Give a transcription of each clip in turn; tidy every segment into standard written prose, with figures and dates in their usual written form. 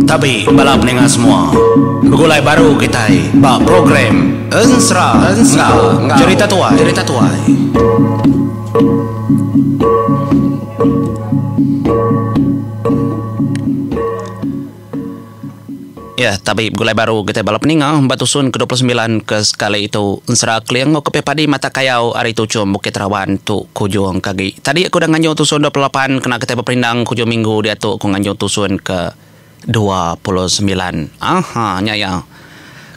Tabi bala peninga semua. Begulai baru kitai ba program Ensera enggau Jerita Tuai. Jerita Tuai. Ya, tabi begulai baru kitai bala peninga ba tusun ke 29 ke sekali itu Ensera Keling enggau Kepih Padi Mata Kayau ari Tuchum Bukit Rawan tu kujung ke agi. Tadi aku udah nganjung tusun 28 kena kitai beperindang kujung minggu diatu aku nganjung tusun ke 29. Aha nya iya.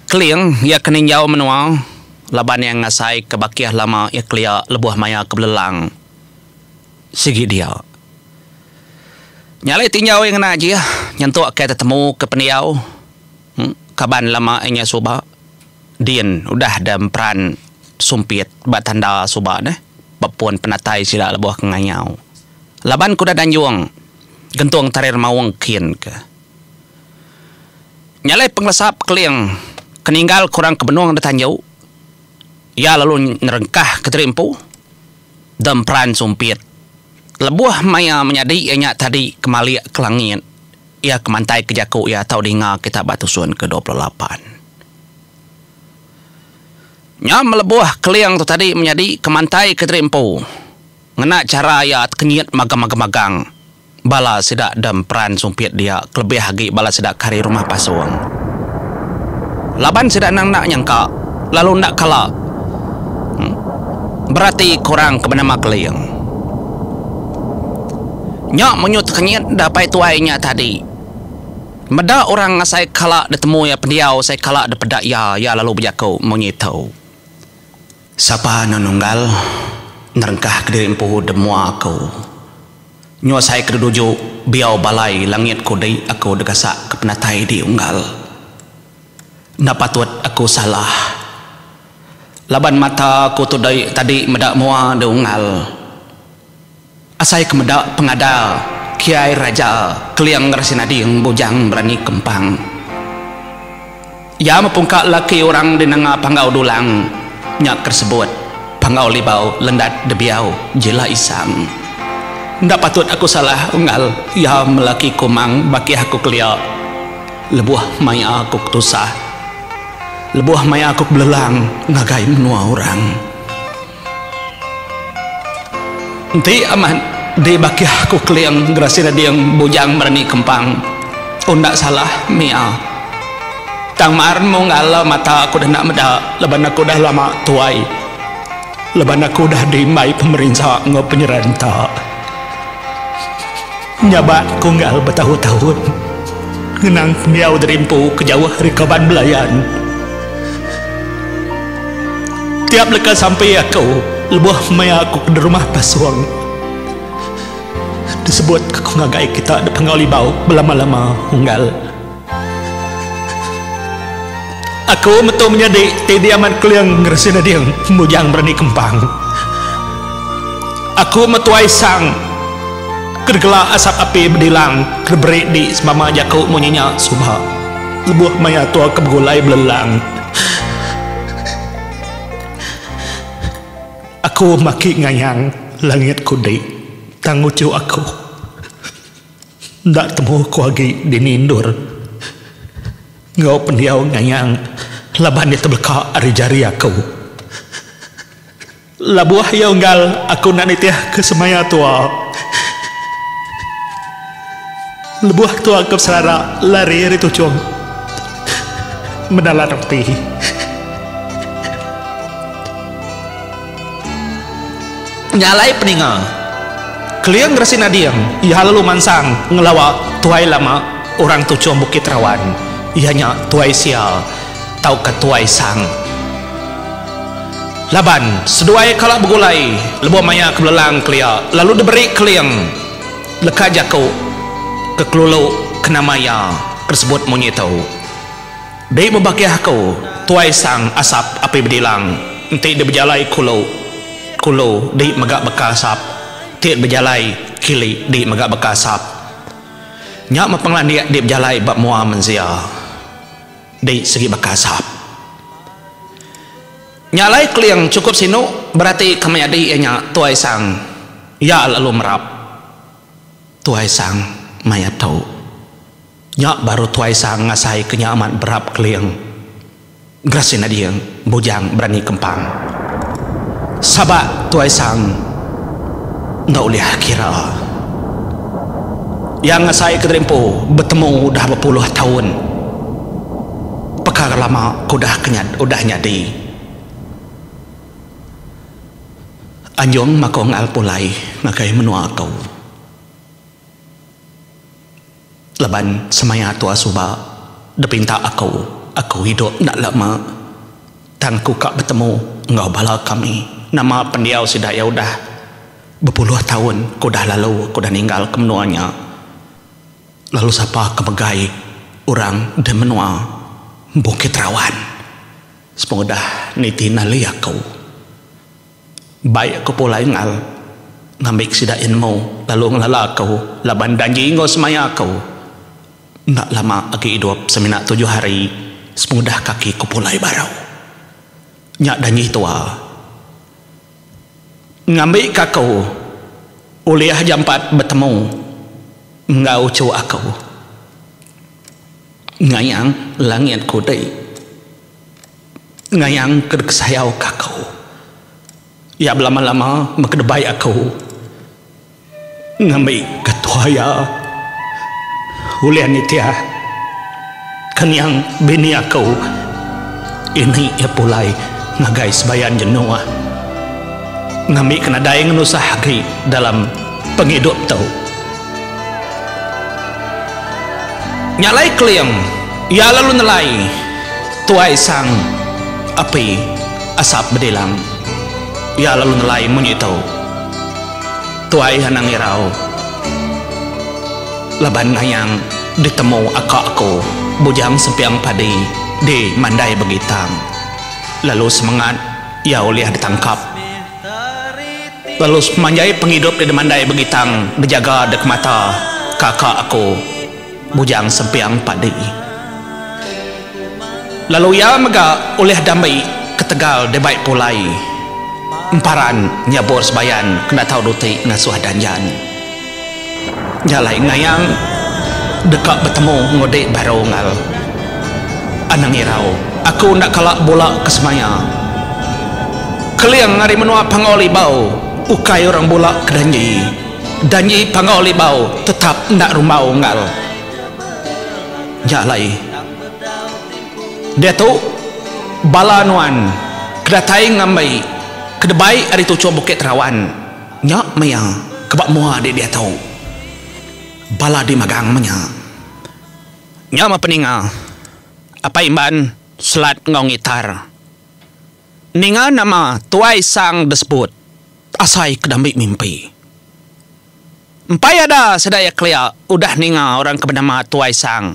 Keling iya ke ninjau menua laban iya ngasai ke bakih lama iya kelia lebuh maya ke belelang sigi dia. Nya alai tinjau iya ngena ajih nyentuk ke tetemu ke pendiau kaban lama iya nya suba din udah da emperan sumpit ba tanda suba neh ba pun penatai sida lebuh ke ngayau. Laban ke udah danjung gentung tarir maung kin ke. Nya alai pengelesap keling ke ninggal ke orang ke benung da tanju iya lalu nerengkah ke diri empu da emperan sumpit. Lebuh maya menyadi iya nya tadi ke malik ke langit, iya ke mantai ke jaku iya tau dinga kita ba tusun ke 28. Nya melebuh Keling tu tadi menyadi ke mantai ke diri empu ngena chara iya tekenyit magang-magang bala sida da emperan sumpit dia kelebih agi bala sida ke ari rumah pasung. Laban sida endang enda nyangka lalu enda kala berati ke orang ke benama Keling. Nya menyut tekenyit da apai tuai nya tadi. Meda orang asai kala ditemu iya pendiau asai kala dipeda iya, iya lalu bejaku munyi tu. Sapa anu nunggal nerengkah kediri empu demua aku. Nyu asai ke duju biau balai langit kudi aku degasak ke penatai di unggal. Enda patut aku salah. Laban mata aku tu dei tadi meda mua di unggal. Asai ke meda pengada Kiai Raja Keling Rasinading Bujang Berani Kempang. Iya mepungka laki orang di nanga Panggau Dulang nya ke disebut Panggau Libau Lendat Debiau Jila Isang. Enda patut aku salah unggal iya melaki Kumang bakih aku kelia lebuh maya aku ketusah lebuh maya aku belelang ngagai menua orang. Enti amat di bakih aku Keling Gerasi Rading Bujang Berani Kempang enda salah mia. Tang mar munggal mata aku dah enda meda laban aku dah lama tuai laban aku dah diimbai pemerinsa enggau penyeranta. Nyabak ku unggal betaun-taun ngenang pendiau diri empu ke jauh ari kaban belayan. Tiap leka sampi aku lebuh maya aku ke derumah pasung disebut ke ku ngagai kita da Panggau Libau belama-lama unggal. Aku metu menyadi ti diamat keling ngeresin ading bujang berani kempang. Aku metuai sang ke degela asap api bedilang ke diberi di semama jaku munyi nya suba lebuh maya tua ke begulai belelang. Aku maki ngayang langit kudi tang uchu aku. Enda temu ku agi dini endur enggau pendiau ngayang laban iya tebeleka ari jari aku. Labuh iya unggal aku enda nitih ke semaya tua. Lebuh tua ke beserara lari ari tuchung menalan reti. Nya alai peninga Keling Resi Nading iya lalu mansang ngelawa tuai lama orang tuchung Bukit Rawan iya nya Tuai Sia tauka Tuai Sang. Laban seduai kala begulai lebuh maya ke belelang kelia lalu diberi Keling leka jaku ke kelulu ke nama iya ke disebut munyi tu. Di bebakih aku, tuai sang asap api bedilang enti di bejalai kulu kulu di mega beka asap ti bejalai kili di mega beka asap. Nya meh pengelandik di bejalai ba mua mensia di segi beka asap. Nya alai Keling chukup sinu berati ke menyadi iya nya tuai sang iya lalu merap. Tuai Sang maya tu. Nya baru Tuai Sang ngasai ke nya amat berap Keling. Gerasi Nading Bujang Berani Kempang. Sabak Tuai Sang enda ulih kira. Iya ngasai ke diri empu betemu udah bepuluh taun. Pekara lama ke udah ke udah nyadi. Anjung Makong Al pulai ngagai menua aku. Laban semaya tua suba depinta aku, aku idup enda lama. Tang aku ka betemu enggau bala kami nama pendiau sida iya udah bepuluh taun ke udah lalu aku udah ninggal ke menua nya. Lalu sapa ke megai orang de menua Bukit Rawan sepengudah niti nali aku. Bai aku pulai ngal ngambi sida iya nemu lalu ngelala aku laban danji enggau semaya aku enda lama agi idup semina tujuh hari sepengudah kaki ku pulai baru. Nya danji tua. Ngambi ka aku ulih jampat betemu enggau uchu aku. Ngayang langit kudi. Ngayang ke dikesayau ke aku. Iya belama-lama meh ke debai aku ngambi ketua iya ulih nitih ke niang bini aku ini iya pulai ngagai sebayan jenuh ngambi ke nadai ngenusah agi dalam pengidup tu. Nya alai Keling, iya lalu nelai tuai sang api asap bedilang. Iya lalu nelai munyi tu, Tuai anang irau laban ngayang ditemu aka aku Bujang Sempiang Padi di Mandai Begitang. Lalu semengat iya ulih ditangkap. Lalu sepemanjai pengidup di Demandai Begitang bejaga dek mata kaka aku Bujang Sempiang Padi. Lalu iya mega ulih dambi ketegal dibai pulai emparan nyabur sebayan kena tau duti ngasuh danjan. Nya alai ngayang deka betemu ngudi baru enggau Anang Irau. Aku enda kala bula ke semaya. Keling ari menua Panggau Libau ukai orang bula ke danji. Danji Panggau Libau tetap enda rumbau enggau. Nya alai diatu bala nuan ke datai ngambi ke debai ari tuchung Bukit Terawan. Nya maya ke ba mua di diatu. Bala di magang menya. Nya meh peninga Apai Imban Selat enggau Ngitar. Ninga nama Tuai Sang disebut asai ke dambi mimpi. Empai ada sida iya kelia udah ninga orang ke benama Tuai Sang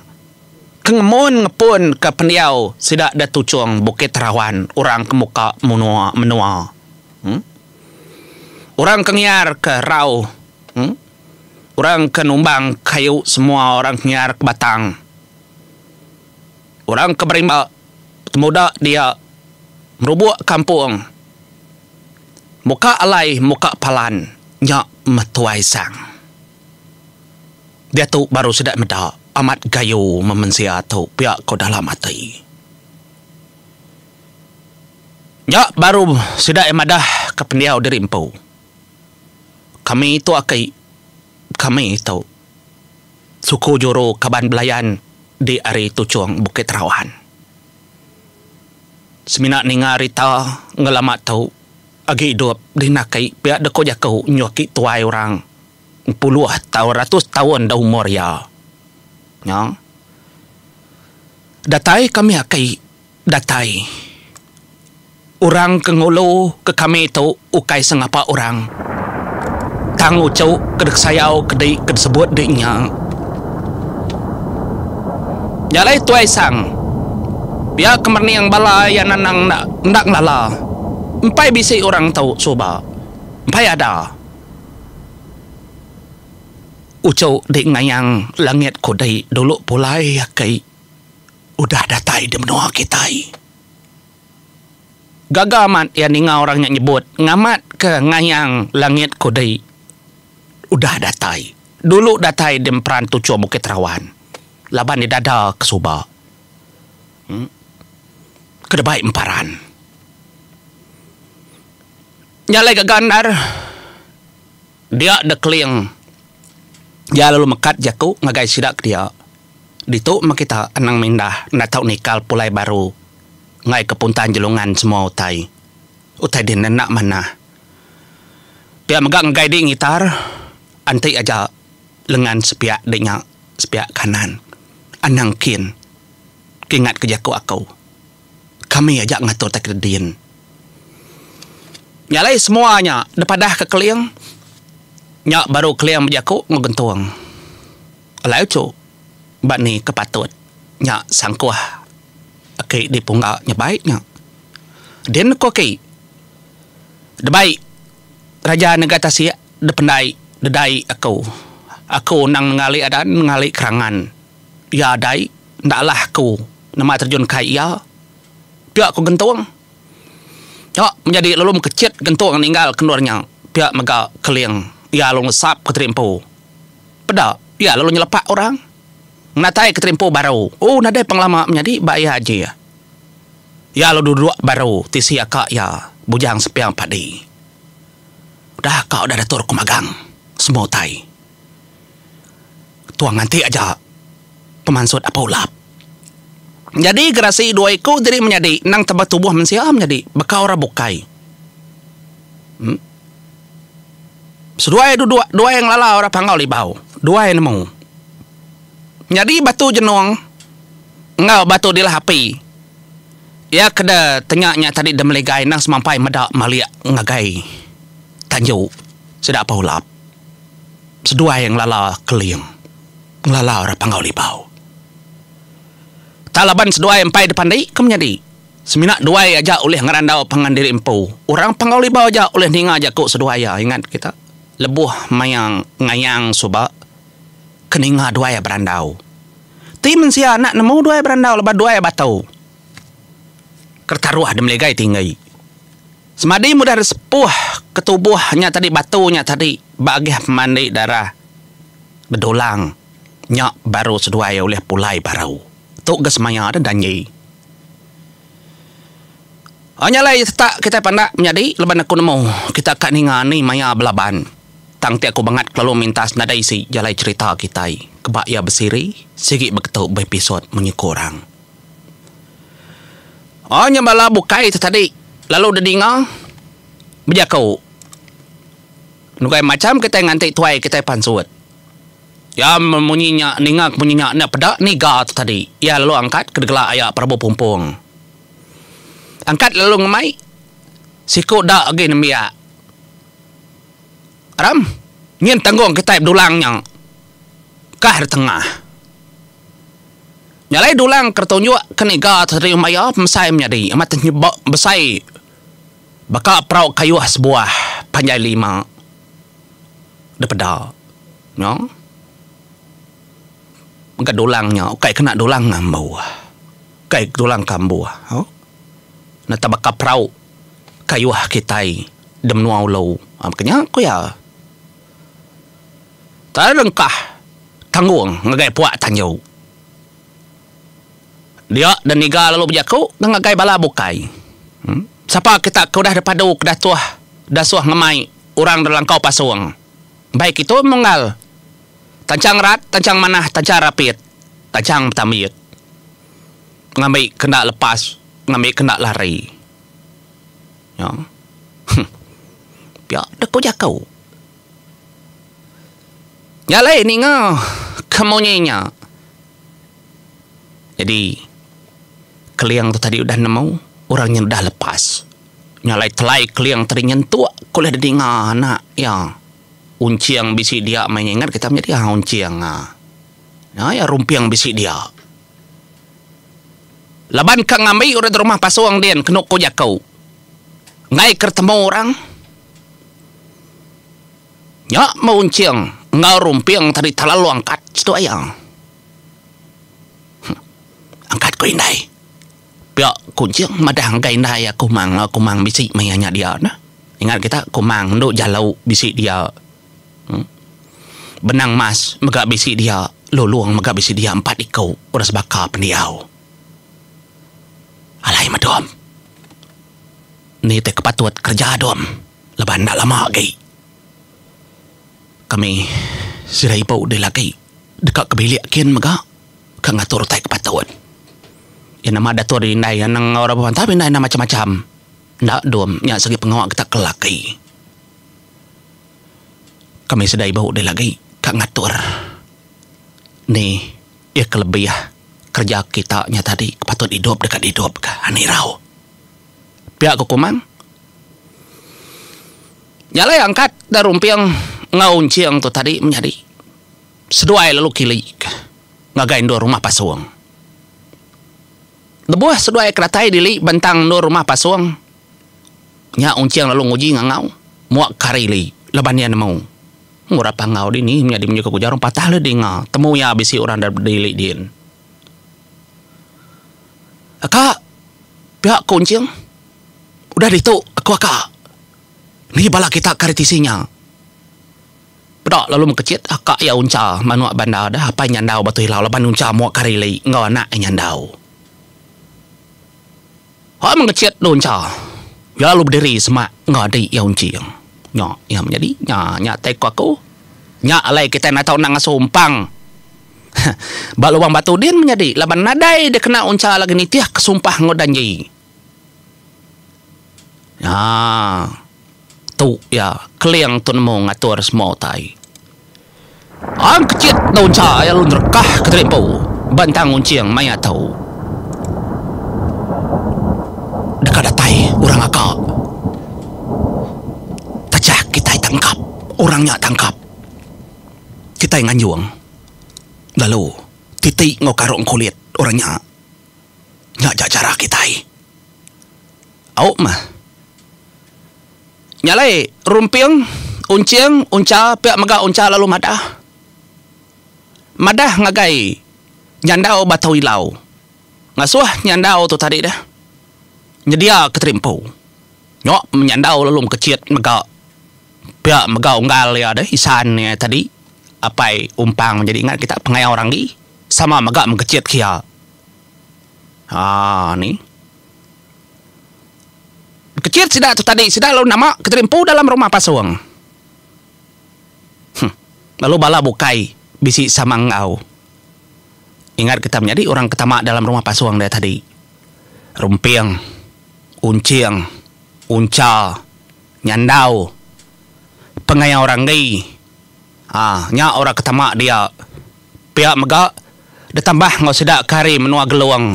ke ngemun ngepun ke pendiau sida da tuchung Bukit Terawan orang ke muka menua menua. Orang ke ngiar ke rau. Orang ke numbang kayu semua orang ke ngiar ke batang. Orang ke berimba temuda dia merubuk kampung muka alai muka palan nya meh tuai sang. Diatu baru sida meda amat gayu meh mensia tu pia ko dalam ati. Nya baru sida iya madah ke pendiau diri empu. Kami tu aki kami tu suku juru kaban belayan di ari tuchung Bukit Rawan. Semina ninga rita ngelama tu agi idup di naki pia deka jaku nyu aki tuai orang puluh tau ratus taun da umur iya. Nya. Datai kami aki Datai. Orang ke ngulu ke kami tu ukai sengapa orang. Tang uchu ke dikesayau ke di ke disebut di nya. Nya alai tuai sang. Pia ke merening bala iya nanang enda enda ngelala. Empai bisi orang tu suba. Empai ada. Uchu di ngayang langit kudi dulu pulai aki. Udah datai di menua kitai. Gaga amat iya ninga orang nya nyebut ngamatka ngayang langit kudi udah datai dulu datai di emperan tuchung Bukit Rawan laban didada ke suba. Ke debai emparan. Nya alai gaga endar dia deh Keling iya lalu mekat jaku ngagai sida ke dia. Ditu meh kita anang mindah enda tau nikal pulai baru enggai ke puntan jelungan semua utai. Utai din enda manah. Pia mega ngagai di ngitar enti aja lengan sepiak di nya sepiak kanan. Anang kin. Kingat ke jaku aku. Kami aja ngatur tai ke din. Nya alai semua nya dipadah ke Keling. Nya baru Keling bejaku enggau Gentung. Alai uchu ba ni ke patut nya sangkuh aki dipungga nyebai nya. Din ku aki debai Raja Nengah Tasik dependai dedai aku. Aku endang nengali adan nengali kerangan. Iya dai enda alah aku nama terjun kai iya. Pia ku Gentung. Nya menyadi lalu mekechit Gentung ninggal ke endur nya. Pia mega Keling iya lalu ngesap ke terimpu. Peda iya lalu nyelepak orang ngenatai ke terimpu baru. Oh nadai pengelama menyadi ba iya aji. Iya lalu duduk baru tisi aka iya Bujang Sepiang Padi. Udah aka udah datur ku magang semua utai. Tuang nganti aja pemansut apai ulap. Nyadi gerasi dua iku diri menyadi endang tebal tubuh mensia menyadi baka orang bukai. Em. Seduai duduk duai ngelala orang Panggau Libau. Duai nemu. Nyadi batu jenung enggau batu dilah api iya ke de tenya nya tadi de meligai endang semampai meda malik ngagai tanju sida apai ulap. Seduai ngelala Keling, ngelala orang Panggau Libau. Tang laban seduai empai dipandi ke menyadi, semina duai aja ulih ngerandau pangan diri empu. Orang Panggau Libau aja ulih ninga jaku seduai iya. Ingat kita, lebuh maya ngayang suba ke ninga duai iya berandau. Ti mensia anak nemu duai berandau laban duai batu. Keretaruh dimeligai tinggi. Semadi mudah disepuh ke tubuh nya tadi batu nya tadi ba agih pemandi darah bedulang nya baru seduai ulih pulai baru. Tu ga semaya deh danji. Nya alai tetak kitai pandak menyadi laban aku nemu kita ka ninga ni maya belaban. Tang ti aku bangat kelalu mintas nadai isi jalai cherita kitai keba iya besiri sigi beketu beepisod munyi ku orang. Oh nya bala bukai tu tadi lalu dedinga bejaku nugai macham kitai nganti tuai kitai pansut. Ya munyi nya ninga ke munyi nya enda peda niga tu tadi iya lalu angkat ke degela aya Prabu Pumpung. Angkat lalu ngemai siku da agi nembiak. Aram nyin tanggung kitai bedulang nya kah da tengah. Nya alai dulang ke tunjuk ke niga tadi maya pemesai menyadi amat nyebok besai baka perau kayuh sebuah panjai lima dipeda nya mega dulang nya ukai kena dulang ngambuh ukai dulang kambuh neta baka perau kayuh kitai di menua ulu baka nya ku iya. Terengkah tanggung ngagai puak tanju. Dia dan niga lalu bejaku ngagai bala bukai. Sapa kita ke udah dipadu ke datuh dasuh ngemai orang da langkau pasung. Baik itu munggal. Tanchang rat, tanchang manah, tanchang rapit, tanchang betambit. Ngambi ke enda lepas, ngambi ke enda lari. Nya. Pia deh ku jaku. Nya alai ninga ke munyi nya. Jadi Keling tu tadi udah nemu orang nya udah lepas. Nya alai telai Keling tadi nyentuk ke ulih didinga anak iya. Unching bisi dia meh nya ingat kita menyadi ha Unching ha. Nya iya Rumping bisi dia. Laban ka ngambi orang rumah pasung din kenu ku jaku. Enggai ke temu orang. Nya meh Unching enggau Rumping tadi terlalu angkat seduai iya. Angkat ku indai. Pia ku Unching madah ngagai indai iya Kumang enggau Kumang bisi meh iya nya dia neh. Ingat kita Kumang endu Jalu bisi dia. Benang Mas mega bisi dia, Lulong mega bisi dia empat iku orang sebaka pendiau. Alai medom. Ni ti ke patut kereja dom laban enda lama agi. Kami sida ibu deh lagi deka ke bilik kin mega ka ngatur utai ke patut. Iya nama datur indai anang enggau orang bebantah indai enda macam-macam. Enda dom nya segi pengawa kita ke lelaki. Kami sida ibu deh lagi ka ngatur ni iya ke lebih kereja kita nya tadi ke patut idup deka didup ka ani irau. Pia ku Kumang. Nya alai angkat da Rumping enggau Unching tu tadi menyadi seduai lalu kili ngagai endur rumah pasung. Lebuh seduai ke datai dili bentang endur rumah pasung nya Unching lalu nguji ngangau muak ke hari li laban iya nemu ngurap panggau dini menyadi menyuka ku jarung patah lalu dinga temu iya bisi orang da dili din. Aka pia ku Unching udah ditu aku aka. Ni bala kita ke ari tisi nya. Peda lalu mekechit aka iya Uncha manuk banda deh apai nyandau Batu Hilau laban Uncha muak ke ari ili enggau anak iya nyandau. Hak mengechit tu Uncha iya lalu bediri semak enggau adi iya Unching. Nya iya menyadi nya nya tai ku aku. Nya alai kitai enda tau enda ngasuh umpang ba lubang batu din menyadi laban nadai dikena Uncha lagi nitih ke sumpah enggau danji. Haa. Tu iya Keling tu nemu ngatur semua utai. Ang kechit enggau uncha iya lalu nerekah ke diri empu ba entang unching maya tu. Deka datai orang aka. Tejah kitai tangkap orang nya tangkap. Kitai nganjung lalu titi enggau karung kulit orang nya. Nya aja chara kitai. Au meh. Nya alai Rumping, Unching, Uncha pia mega Uncha lalu madah. Madah ngagai Nyandau Batu Ilau. Ngasuh Nyandau tu tadi deh nyedia ke terimpu. Nyok Nyandau lalu mekechit mega pia mega unggal iya deh isan iya tadi apai Umpang jadi ingat kita pengayau Ranggi sama mega mekechit ke iya. Haa ni. Kecil sida tu tadi sida lalu nama kediri empu dalam rumah pasung. Huh. Lalu bala bukai bisi sama enggau. Ingat kita menyadi orang ke tama dalam rumah pasung dia tadi. Rumping, Unching, Uncha, Nyandau, Pengayau Ranggi. Haa nya orang ke tama dia. Pia mega ditambah enggau sida ke ari menua Gelong.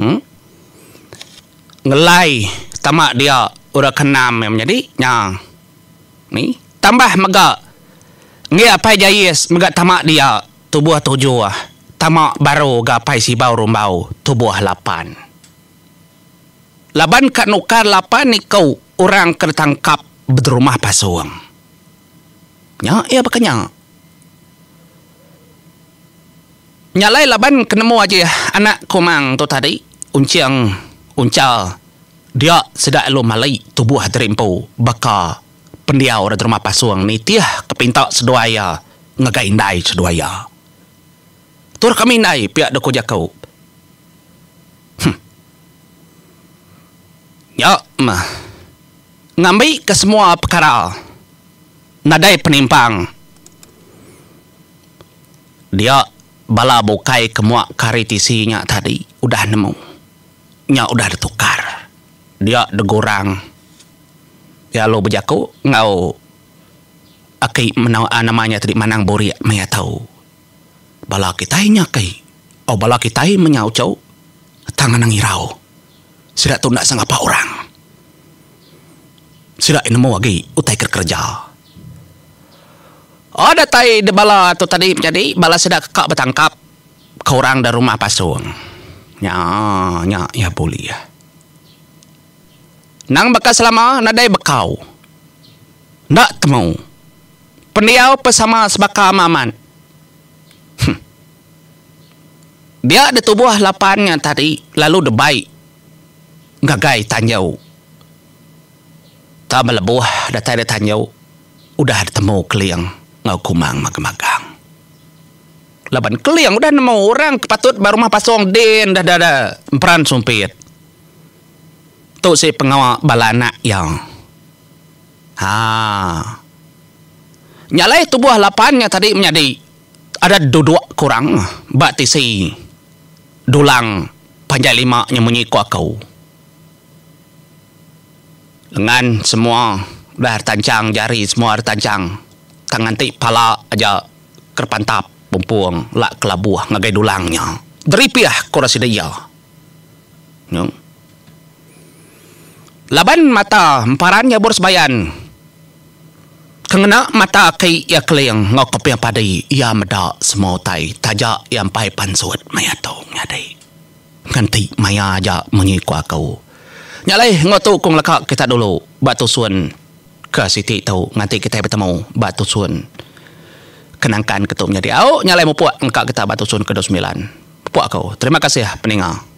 Huh. Ngelai tama dia orang ke enam iya menyadi nya. Ni tambah mega enggi apai Jais mega tama dia tubuh tujuh tama baru ga apai Sibau Rumbau tubuh lapan. Laban ka nukar lapan iku orang ke ditangkap berumah pasung. Nya iya baka nya. Nya alai laban ke nemu ajih anak Kumang tu tadi, Unching Uncha dia sida lalu mali tubuh diri empu baka pendiau orang rumah pasung nitih ke pinta seduai iya ngagai indai seduai iya. Tur kami indai pia deh ku jaku. Huh. Nya meh ngambi ke semua pekara nadai penimpang. Dia bala bukai ke muak ke hari tisi nya tadi udah nemu nya udah ditukar. Dia degurang iya lalu bejaku enggau aki meno nama nya tadi Manang Burik maya tau. Bala kitai nya aki oh bala kitai menya uchu tang anang irau sida tu enda sengapa orang. Sida nemu agi utai ke kereja. Oh datai de bala tu tadi menyadi bala sida ke ka betangkap ke orang da rumah pasung. Nya nya iya bulih. Nang baka selama nadai bekau. Enda temu. Pendiau pe sama sebaka amat amat. Huh. Dia de tubuh lapan nya tadi lalu debai ngagai tanjau. Tang belebuh datai de tanjau. Udah ditemu Keling enggau Kumang magang-magang. Laban Keling udah nemu orang ke patut ba rumah pasung din dah da emperan sumpit. Tu si pengawa bala anak iya. Haa. Nya alai tubuh lapan nya tadi menyadi ada duduk ke orang ba tisi dulang panjai lima nya munyi ku aku. Lengan semua udah tanchang jari semua tanchang tang nganti pala aja kerepantap pumpung la kelabuh ngagai dulang nya. Deripih ku sida iya. Nyung. Laban mata emparan nya bur sebayan ke ngena mata aki iya keling enggau keping padi iya meda semua utai taja iya empai pansut maya tu nyadi. Nganti maya aja munyi ku aku. Nya alai enggau tu ku ngeleka kita dulu ba tusun ke siti tu nganti kitai betemu ba tusun ke nangkan ke tu menyadi. Au nya alai mupuk ngeleka kita ba tusun ke 29. Mupuk aku. Terima kasih peninga.